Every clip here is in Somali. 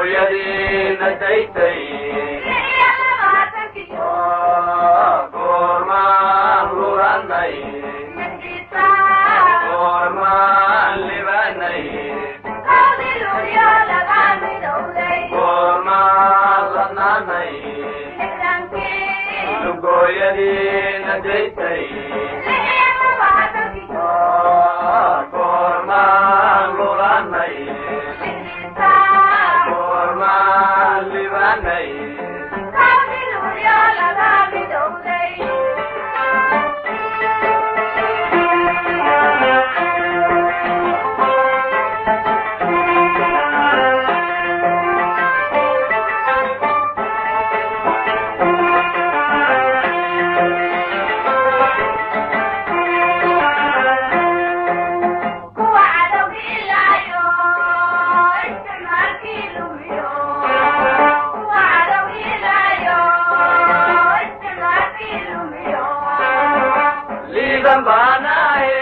Lugooyadiina daytay, goormaan lulanay, goormaan libanay, goormaan ladnaanay. Lugooyadiina daytay, goormaan lulanay, goormaan libanay. Liidan baanaye,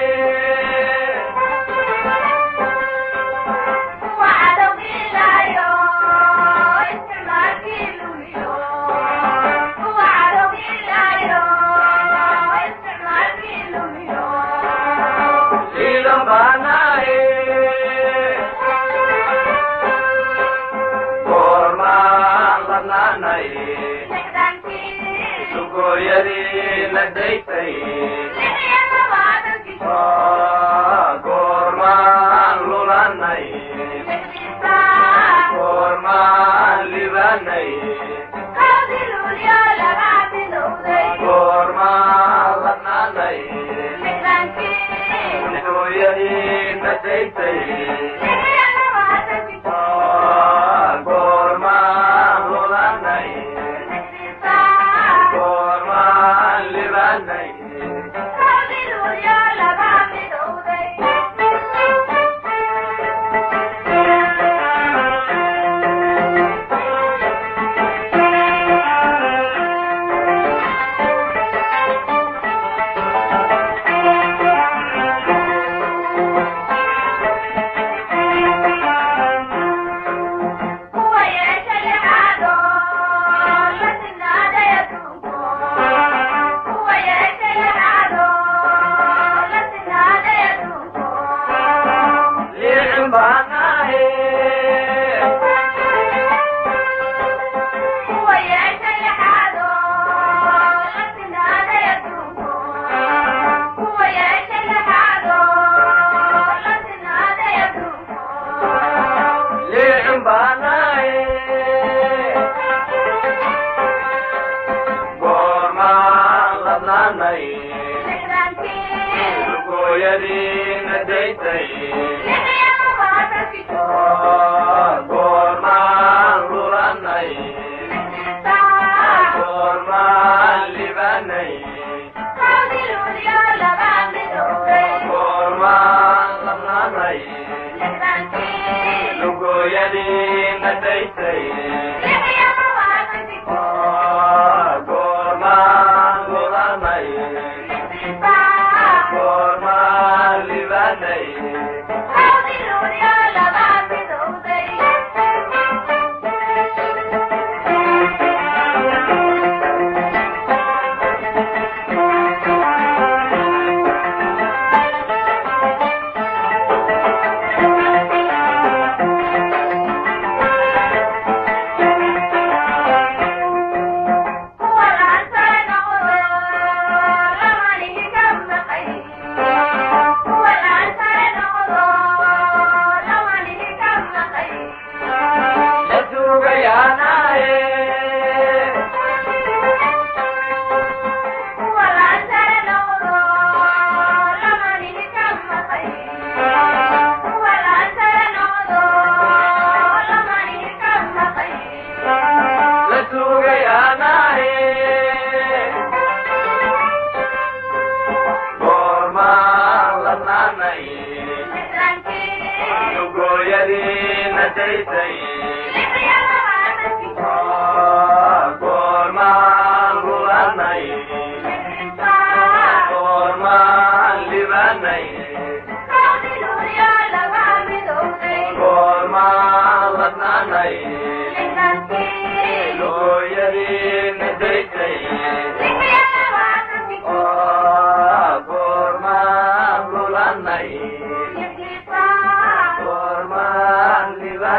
liidan baanaye, goormaan ladnaanay, lugooyadiina daytay, goormaan lulanay, goormaan libanay, goormaan ladnaanay. Lugooyadiina daytay, goormaan lulanay, goormaan libanay. Liicin baanaye, liicin baanaye, goormaan ladnaanay, lugooyadiina daytay, goormaan lulanay, goormaan libanay, goormaan ladnaanay. Lugooyadiina daytay, goormaan lulanay, goormaan libanay. La sugayaanaye, la sugayaanaye, goormaan ladnaanay, lugooyadiina daytay, goormaan lulanay, goormaan libanay, goormaan ladnaanay.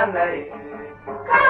Liibaanay.